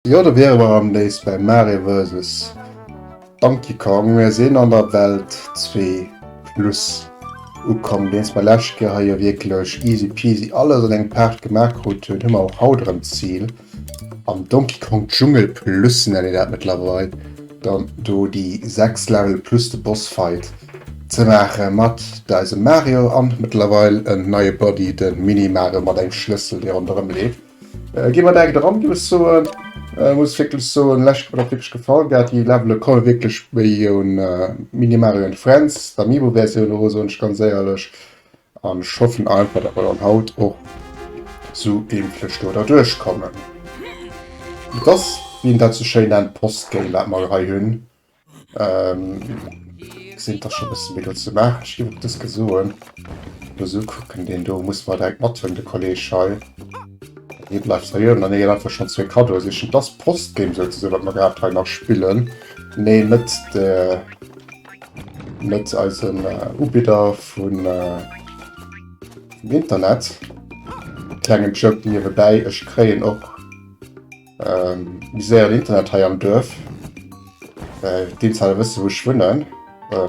Jo, do wiere mer erëm nees bei Mario vs. Donkey Kong. Mir sinn an der Welt 2 Plus ukomm. Deens mer lescht Kéier hei jo wierklech easy peasy alles an engem Part gemaach krut hunn, hu mer och haut erëm d'Zil am Donkey Kong Dschungel Plus, nennt een dat mëttlerweil, dann do déi 6 Level plus de Boss Fight ze maache mat eisem Mario an mëttlerweil en neie Buddy, de Mini Mario mat engem Schlëssel, dee ronderëm leeft. Äh, gi mer direkt eran, gi ech soen. Äh, muss wierklech soen, lech huet dat wierklech gefall gehat. Déi Levele komme wierklech wéi un äh, Mini Mario and Friends, d'Amiibo-Versioun ero, soen ech ganz éierlech. An ech hoffen einfach, datt mer dann haut och sou glimpflech do derduerch kommen. Et ass, wéi een dat sou schéin nennt, Postgame, wat mer hei hunn. Ähm, sinn da schon bëssen méi do ze maachen. Ech géif och dës gesoen. Lo sou kucken, deen do muss mer direkt mathuelen, de Kolleg hei. Hie bleift hei uewen an hie geet einfach schon zwee Kaddoe sichen. Dat ass Postgame souzesoen, wat mer grad hei nach spillen. Nee, net de, net eisen Ubidder vun, vum Internet. Klengen Joke niewebäi, ech kréien och. Méi séieren Internet hei am Duerf. D'Insider wësse wou ech wunnen.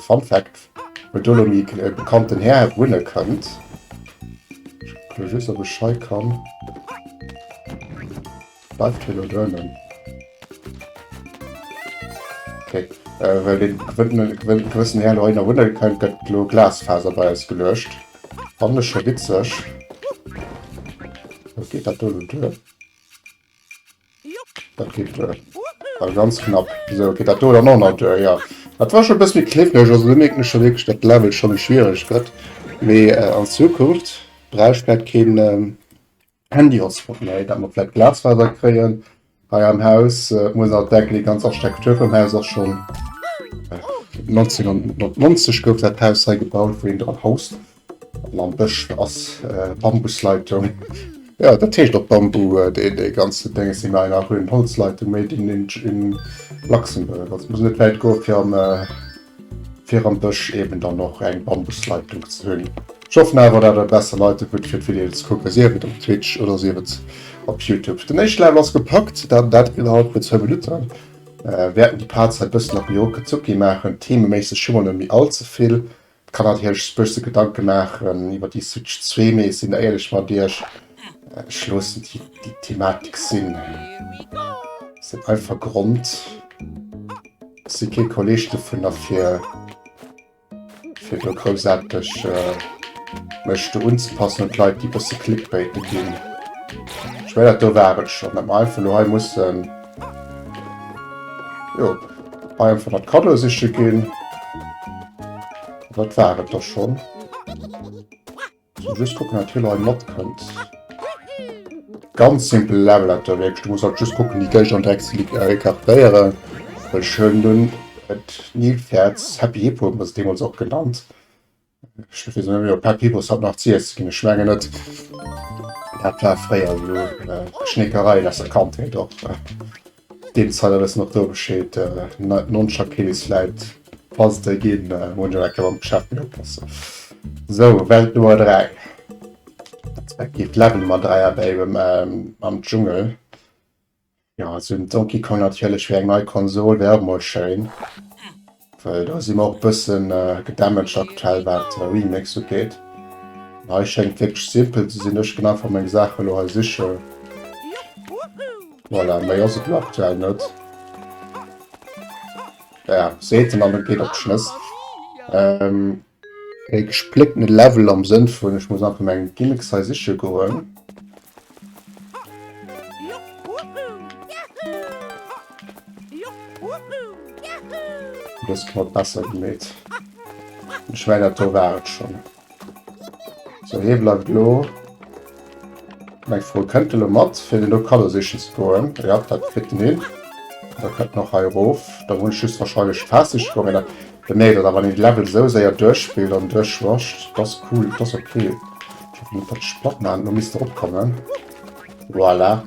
Fun Fact, well do elo méi e bekannten Här wunne kënnt. Ech kucke just ob ech hei kann. Bleift hie elo drënnen? Okay, well dee gewëssen Här elo hei nach wunne kënnt, gëtt elo Glasfaser bei eis geluecht. Fannen ech scho witzeg. Geet dat do elo duer? Dat geet duer. War ganz knapp. So, geht dat do dann och nach duer? Ja. Dat war schon e bëssen méi kniffleg. Also do mierken ech schon wierklech, dat Level schon méi schwiereg gëtt. Mee äh, an Zukunft brauch ech vläit keen ähm, Handy-Hotspot méi, dat mer vläit Glasfaser kréien hei am Haus. Äh, muss alt denken, déi ganz Architektur vum Haus ass schon äh, 1990 gouf dat Haus hei gebaut, wou een dran haust. An am Bësch ass Bambusleitung. Jo, dat heescht och Bambu, dee ganzen Dénges, dee mer hei nach hunn. Holzleitung made in in Luxembourg. Also muss net wäit goe fir am fir am Bësch eben dann och eng Bambusleitung ze hunn. Ech hoffen awer, dat der besser Leitung hutt fir d'Videoen ze kucken, sief et op Twitch oder sief et op Youtube. Den éischte Level ass gepackt, dat dat innerhalb vun zwou Minutten. Wäerten déi Parts hei bëssen nach méi ruckezucki maachen. Thememéisseg hu mer net méi all ze vill. Kann natierlech sech bësse Gedanke maachen iwwer déi Switch 2, mee ech sinn éierlech mat iech, ech loossen déi déi Thematik sinn. Ass den einfach Grond, ech si kee Kolleg dovunner fir fir do groussaarteg mech do unzepassen un d'Leit déi bësse Clickbaite ginn. Ech mengen dat do war et schonn, dat mer einfach elo hei mussen, jo. Hei einfach dat Kaddo siche ginn. Dat war et da schon. So, just gucken, dat hie hei matkënnt. Ganz simpel Level dat da wierklech. Du muss halt just gucken, déi Géigner direkt ze écartéieren. Well ech hunn dunn et Nilpferds Happy Hippo, hu mer se deemools och genannt. Ech weess net méi, ob Happy Hippos haut nach ziess ginn. Ech mengen net. Dat war fréier esou Schneekereien aus der Kandheet och. D'Insider wëssen och do Bescheed. Nonchack-Killis vläit, falls et déi ginn, muss ech eng Kéier beim Geschäft méi oppassen. Sou, Welt Nummer 3, respektiv Level Nummer 3 awer eben am Dschungel. Jo, esou en Donkey Kong natierlech fir eng nei Konsol wär och mol schéin, well do si mer och bëssen gedamaged aktuell wat Remakes ugeet. An hei schéngt wierklech simpel ze sinn, ech ginn einfach meng Saache lo hei sichen. Voilà, méi ass et lo aktuell net. Ja, seet en an et geet op d'Schnëss. E gesplécktene Level am Sënn vun ech muss einfach meng Gimmicks hei siche goen. Dës Knop besser gemeet. Ech mengen dat do war et schonn. So hie bleift elo. Meng Fro kënnt elo mat fir den do Kaddo sichen ze goen. Ja dat kritt en hin. Da kënnt noch hei erof. Da muss ech just wahrscheinlech Faass siche goen. Mee da beméit dat awer wann een d'Level esou séier duerchspillt an duerchrusht. Dat ass cool, dat ass ok. Ech hoffen net dat ech platt maachen. Elo misst er opkommen. Voilà.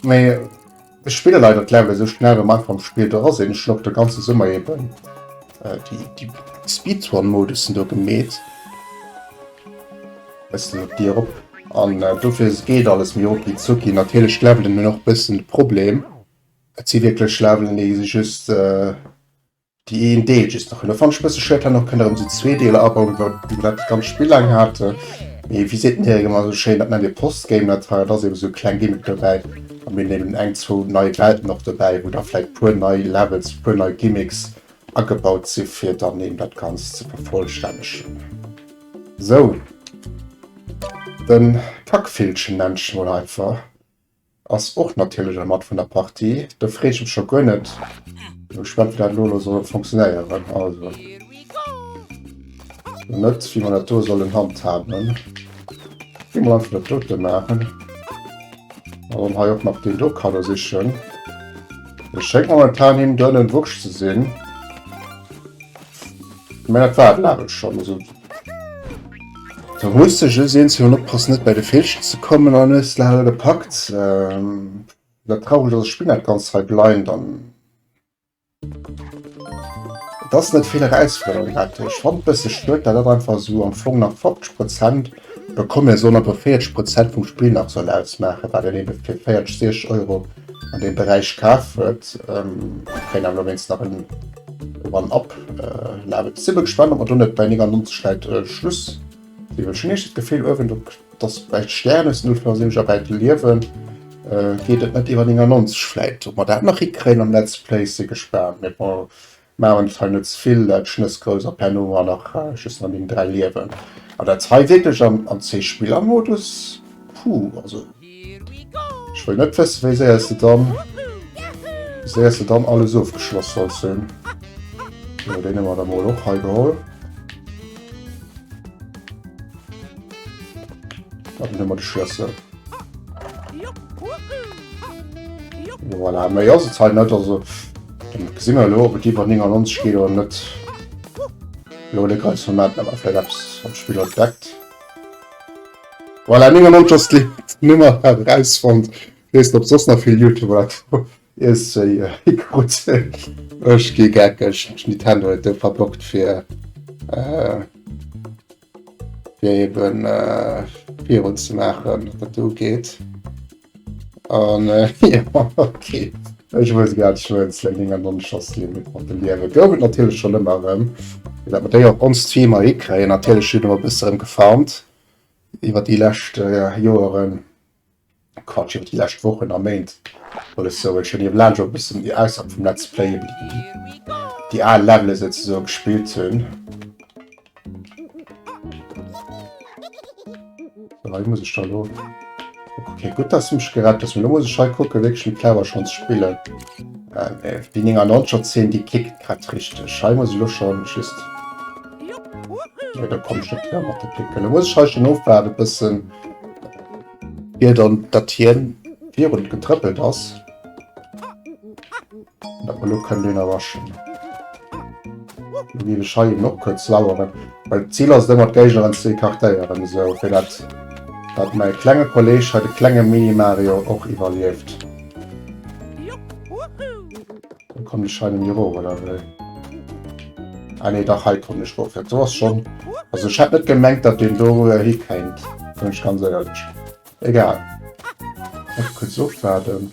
Mee ech spille leider d'Level esou schnell well mer einfach am Spill dra sinn. Ech hunn och de ganze Summer eben déi déi Speedrun-Modussen do gemeet. Bëssen op déi erop. An dofir geet alles méi rucki zucki. Natierlech d'Levelen hunn och bëssen de Problem, et si wierklech Levelen, déi si just déi een Deel just nach hunn. Dat fannen ech e bësse schued, hätt och kënne erëm esou zwee Deeler abauen, wéi mer dat d'ganz Spill laang haten. Mee wéi seet den Erik ëmmer esou schéin, dat nennt ee Postgame, dat hei, dat ass eben esou e kleng Gimmick dobäi. A mir hunn eben eng, zwou nei Welten och dobäi, wou da vläicht puer nei Levels, puer nei Gimmicks agebaut si fir dann eben dat Ganzt ze vervollstännegen. Sou, den Kackvillchen nennt ech mol einfach, ass och natierlech erëm mat vun der Partie. Do freet ech mech scho guer net. Bin gespannt wéi dat elo elo soll funktionéieren. Also net wéi mer dat do sollen handhaben. Gi mol einfach dat dote maachen. An dann hei och nach deen do Kaddo sichen. Et schéngt momentan him dënnen Wurscht ze sinn. Mä dat war et Level schonn. Also da muss de just eens hunn oppassen net bei de Villchen ze kommen an hues d'Level gepackt. Ähm, dat traureg ass, ech spillen dat Ganzt hei blind an Et ass net vill Erausfuerderung dat. Ech fannen et bësse schued, dat dat einfach esou am Fong nach 50 Prozent, oder komm mir soen einfach 40 Prozent vum Spill nach soll ausmaachen, wat een ebe fir 40, 60 Euro an deem Beräich kaf huet. Kréien awer elo wéinst nach en One-Up. Si gespannt, ob mer do net bei 99 vläit Schluss sinn. Ech hunn eescht d'Gefill uewen do Dass bäi d'Stären aus 0,75 a bäi d'Liewen geet et net iwwer 99 vläit. Ob mer dat nach hikréien am Let's Play, si gespaant. Mee bon, maachen et hei net ze vill d'Schnëss grouss a perno hu mer nach just nach 9 3 Liewen. An dat hei wierklech am Zweespillermodus, puh, also ech wëll net wëssen, wéi séier s de dann, wéi séier s de dann alles ofgeschloss solls hunn. Sou, deen hu mer da mol och hei geholl. Dann hu mer de Schlëssel. Voilà, méi ass et hei net. Also, dann gesi mer elo, ob et iwwer 99 geet oder net. Elo de ganz Moment awer vläicht eppes am Spill entdeckt. Voilà, 99 ass d'Nummer erausfonnt. Weess net, ob soss nach vill YouTuber dat Iergendwéi krut ech gi geckeg. Nintendo huet do verbockt fir fir eben virun ze maachen, wat dat ugeet. An jo okay, ech muss grad schmunzelen, 99 ass d'Limit mat de Liewe. Gouf et natierlech schonn ëmmer erëm, fir dat mer déi och on Stream hei hikréien. Natierlech hunn mer e bësse erëm gefarmt iwwer déi lescht Joeren. Quatsch, iwwer déi lescht Wochen a Méint wollt ech soen. Ech hunn iwwer laang e bëssen ausserhalb vum Let's Play eben déi al Levele souzesoe gespillt hunn. So, hei muss ech da lo. Okay, gutt, dass du mech gerett hues. Mee lo muss ech hei kucken, wierklech méi clever schonn ze spillen. Äh, nee, déi 99er Zeen, déi kickt grad richteg. Hei muss ech lo schonn just. Nee, da komm ech net klar mat de Picken. Lo muss ech hei schonn ofwaarden e bëssen. Ier dann dat hien virun getrëppelt ass. Dat mer lo kënnen dohinner rushen. Lo géif ech hei eben och kuerz laueren, well d'Zil ass et ëmmer d'Géigneren ze écartéieren, esou fir dat dat mäi klenge Kolleg hei, de klenge Mini-Mario och iwwerlieft. Do kommen ech hei nemmi erof, oder wéi? Ah nee, dach, hei kommen ech erof. Dat do ass schon... Also ech hätt net gemengt, datt deen do hikéint, sinn ech ganz éierlech. Egal. Ech kuerz ofwaarden.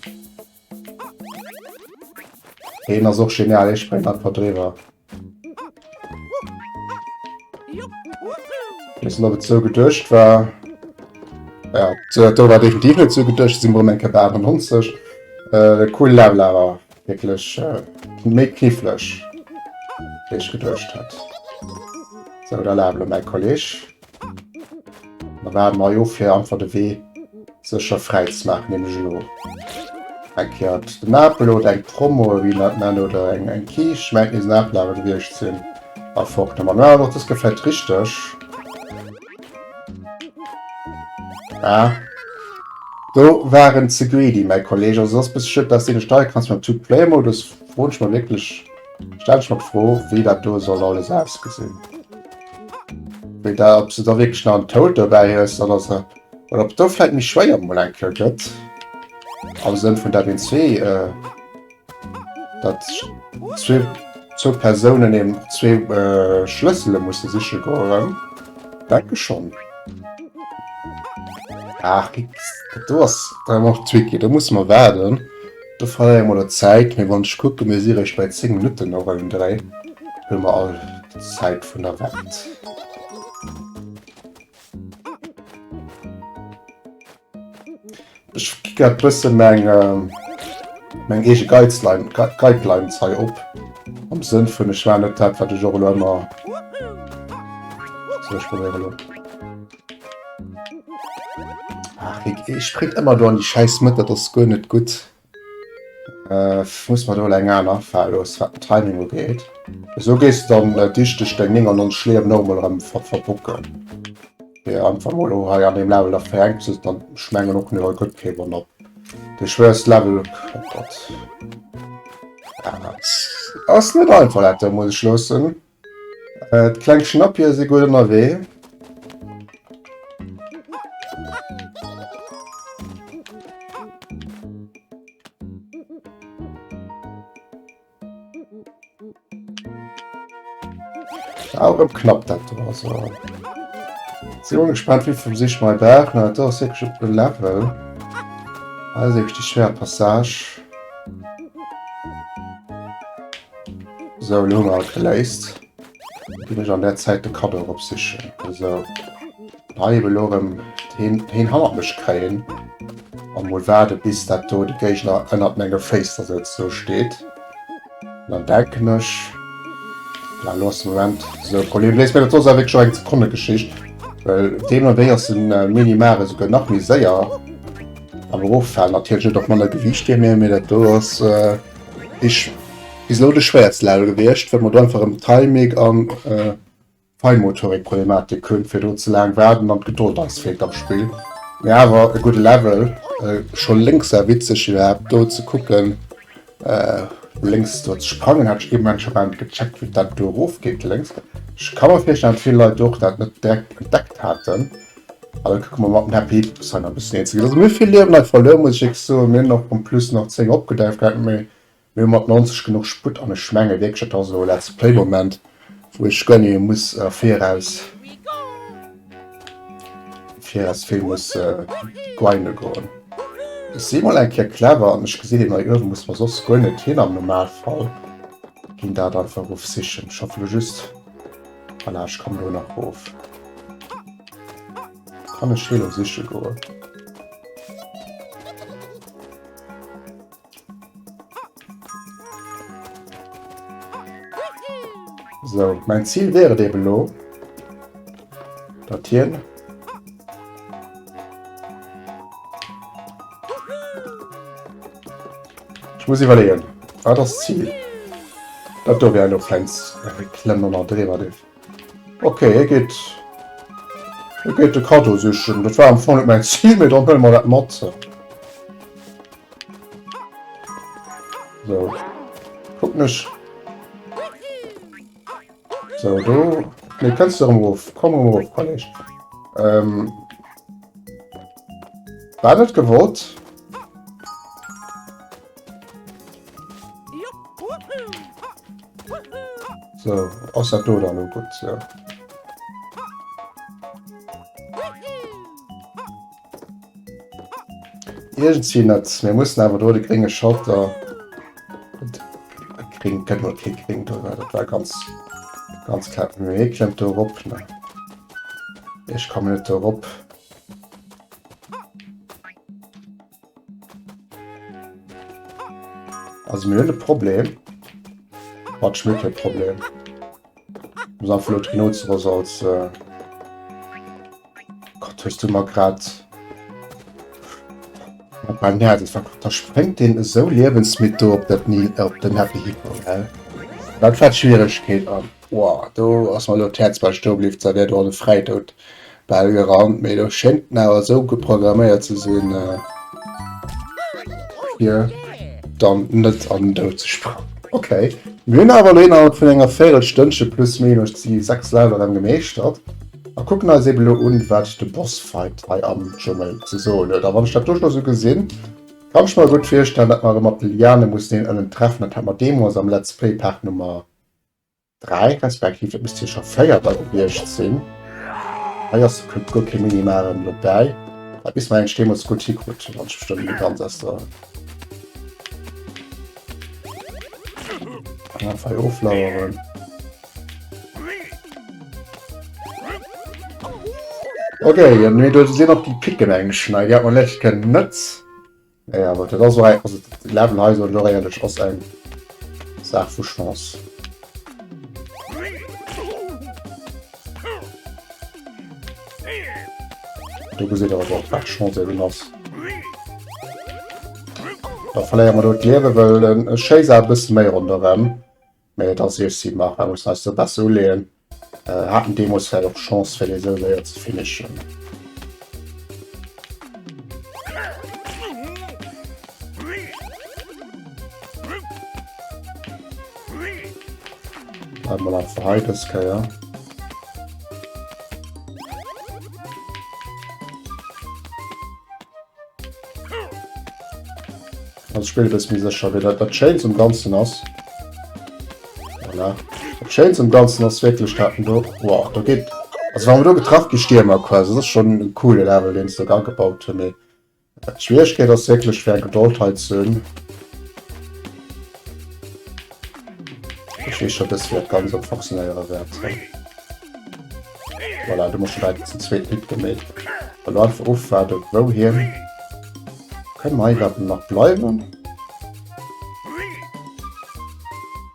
Heen ass och genial, hee spréngt einfach driwwer. Weess net, ob et sou geduecht war. Ja, do war definitiv net sou geduecht, si mer erëm eng Kéier bei 98. Äh, cool Level awer wierklech äh, méi kniffleg, wéi ech geduecht hat. Sou, da Level mäi Kolleg. Da waarde mer jo fir einfach de Wee sécher fräi ze maachen, nämlech elo eng Kéier den Apel oder eng Promo, wéi een dat nennt, oder eng eng Kiischt, mengt misst en Apel awer gewiescht sinn, a fort domat. Mä awer och dës gefält richteg. Ah, do war en ze greedy, mäi Kolleg. Also ass bësse schued, dass deen net steiere kanns, mä am Two-Player-Modus froen ech mer wierklech, stellen ech mer d'Fro, wéi dat do soll alles ausgesinn. Wéi da, ob se da wierklech nach en Toad dobäi hues, dann ass er, oder ob do vläit méi schwéier mol eng Kéier gëtt, am Sënn vun dat een zwee, äh, dat zwee, zwou Persounen eben zwee äh, Schlëssele musse siche goen. Denke schonn. Ach, dat do ass dann och tricky, do musse mer waarden. Do verléiere mer elo Zäit, mee wann ech kucken, mir si réischt bei 10 Minutten och ëm 3, hu mer all d'Zäit vun der Welt. Ech gi grad bësse meng meng eege Guideline Guidelines hei op. Am Sënn vun ech war net dat wat ech och elo ëmmer So ech probéiere elo. Ach, ich, ich springt ëmmer do an déi schäiss Mëtt, dat ass guer net gutt. Äh, muss mer do elo eng aner afale loossen, wat den Timing ugeet. Esou gees de dann äh, dichteg deng 99 Liewen och emol erëm ver verbocken. Fir einfach mol elo hei an deem Level da verhänkt ze dann ech mengen och net gëtt kee One up. De schwéierste Level oh Gott. Ass net einfach dat do muss ech loossen. Äh, d'kleng Schnappier si gutt ënnerwee. Auch erëm knapp dat do also. Si mol gespannt wéi vum sich mei Berg na dat ass wierklech op de Level. Hei ass wierklech déi schwéier Passage. Sou elo hu mer et geléist. Ginn ech an der Zäit de Cadeau erop sichen. Esou. Hei eben elo erëm heen, heen hannert mech kréien an mol waarde bis dat do de Géigner ënnert menge Féiss da souzesoe steet. An dann denken ech, ja elo ass de Moment esou e Problem léist, mä dat ass awer wierklech och eng Sekonnegeschicht, well deemno wéi ass den Minimar esouguer nach méi séier am Eroffalen, natierlech net op manner Gewiicht wéi mir, mä dat do ass ich bis elo de schwéierste Level gewiescht, well mer do einfach ëm Timing an Feinmotorik-Problematik hunn, fir do ze laang waarden an d'Gedold eis feelt am Spill. Mee awer e gudde Level, scho lénks war witzeg iwwerhaapt do ze kucken, lénks do ze sprangen, hat ech ee Moment scho bal net gecheckt wéi dat do erof geet lénks. Ech ka mer virstellen, datt vill Leit och dat net direkt entdeckt haten. An da kucke mer mat den Happy Hippos hei nach e bëssen eens ze ginn. Also mir hu vill Liewen hei verluer, muss ech wierklech soen. Mir hunn och en plus nach 10 opgedäift gehat, mee Mir hu mat 90 genuch Sputt an ech menge wierklech, dat ass elo e Let's Play Moment, wou ech guer net muss viraus viraus vill muss grinde goen. Ech si mol eng Kéier clever an ech gesinn deen hei uewe muss mer soss guer net hin am Normalfall. Ginn dat einfach erof sichen. Ech hoffe lo just, voilà, ech kommen do nach erof. Kann ech hie lo siche goen? So, mein Ziel wäre et eben elo, datt hien Ech muss iwwerleeën, wat ass d'Zil? Dat do wär elo vläicht e Klemm ënner driwwer dierf. Okay, hie geet hie geet de Cadeau sichen. Dat war am Fong net mäin Zil, mee dann huele mer dat mat. So. Guck nech. So, do. Ne, kannst du erof. Komm erof, Kolleg. Ähm. War net gewollt. So, ass dat do dann gutt? So. Iergendwéi net. Mir mussen awer do de grénge Schalter. Gréng gëtt mol kee Gréng do, dat war ganz ganz klar. Mee hie klëmmt do erop. Ne? Ech komme net do erop. Also mir hunn e Problem. Quatsch, mir hu kee Problem. Muss einfach lo d'Rhinozeros als äh Gott, hues du mer grad beim Häerz war da spréngt deen esou liewensmidd do op dat Nil op den Happy Hippo gell? Dat war d'Schwieregkeet an wow, do ass mer elo d'Häerz bal stoe bliwwen, da wär do an de Fräidoud bal gerannt, mee do schéngt en awer esou gutt programméiert ze sinn, fir dann net an den Doud ze sprangen. Ok, mir hunn awer elo innerhalb vun enger Véierelstënnche plus minus déi 6 Level erëm gemeeschtert a kucken eis eben elo un, wat de Bossfight hei am Dschungel ze soen huet. A wann ech dat do scho sou gesinn, kann ech mer gutt virstellen, datt mer erëm mat de Liane mussen een ënnen treffen. Dat hat mer deemools am Let's Play Part Nummer 3, respektiv dat misst jo scho 4 da gewiescht sinn. Hei ass guer kee Minimar erëm dobäi. Dat bis mer eng deemools gutt hikrut, wann ech bestëmmt net ganz aus der Einfach hei oflaueren. Okay, ja, nee, do sinn och déi Picken eng Schnei, déi hat man lech kënnen net. Ja, awer dat ass och eng, also de Level hei soll och éierlech ass eng Saach vu Chance. Do geséit der awer och wat Chance eben ass. Da verléiere mer do d'Liewe, well en schéisst awer e bësse méi ronderëm. Mee et ass iech si maachen, mussen eis do besser uleeën. Haten deemools vläicht och Chance fir dee sou séier ze finishen. Bleiwe mer einfach hei dës Kéier. Also spillt e bësse méi sécher, wéi dat dat Schéinst um Ganzen ass. Voilà. Dat Schéinst um Ganzen ass wierklech dat do. Wow, do geet. Also wa mer do getraff gi stierwe mer quasi. Dat ass schonn en coole Level, deen se do agebaut hunn. Mee d'Schwieregkeet ass wierklech fir eng Gedold hei ze hunn. Ech weess scho bësse wéi dat Ganzt och funktionéiere wäert. Voilà, do hu mer scho direkt den zweeten Hit gemeet. Elo einfach ofwaarden, wou hien. Kënne mer hei iwwerhaapt nach bleiwen?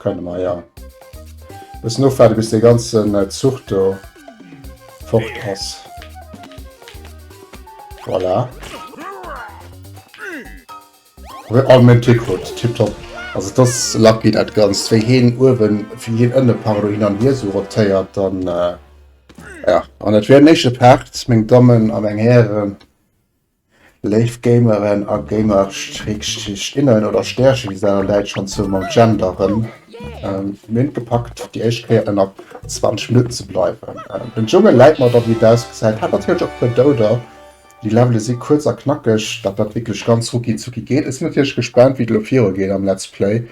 Kënne mer, ja. Bëssen ofwaarden, bis dee ganzen Zuch do fort ass. Voilà. All Moment hikrut, tiptop. Also et ass lucky dat Ganzt, wéi heen uewen, wéi heen ënne, pardon, hin an hier sou rotéiert, dann ja. An dat wär den éischte Part, meng Dammen a meng Hären, léif Gameren a Gamer Schrägstrich innen oder Stärchen, wéi se dat an Däitschland soen, mam Genderen. Mir hunn et gepackt, déi éischt Kéier ënner 20 Minutten ze bleiwen. Den Dschungel läit mer da wéi et ausgesäit, hat natierlech och e puer Douder. Déi Levele si kuerz a knackeg, dat dat wierklech ganz rucki zucki geet. Ech sinn natierlech gespaant wéi et elo viru geet am Let's Play.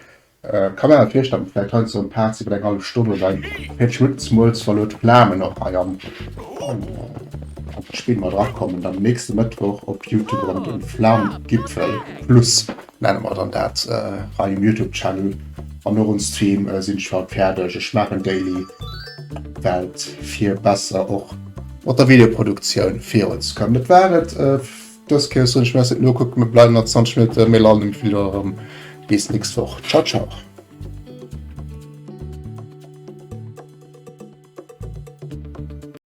Ka mir awer virstellen, datt mer vläicht heiansdo en Part iwwer eng hallef Stonn oder eng 40 Minutten, zemools wa lo d'Flamen och hei an d'Spill mat erakommen, dann nächste Mëttwoch op Youtube erëm den Flamgipfel Plus nenne mer dann dat hei um Youtube Channel an och um Stream sinn ech haut fäerdeg. Ech maachen Daily Welt fir besser och mat der Videoproduktioun virun ze kommen. Dat war et dës Kéier. Soen ech Merci fir d'Nokucken. Mir bleiwen nach 20 Minutten, mir landen wieder erëm bis nächst Woch. Ciao ciao.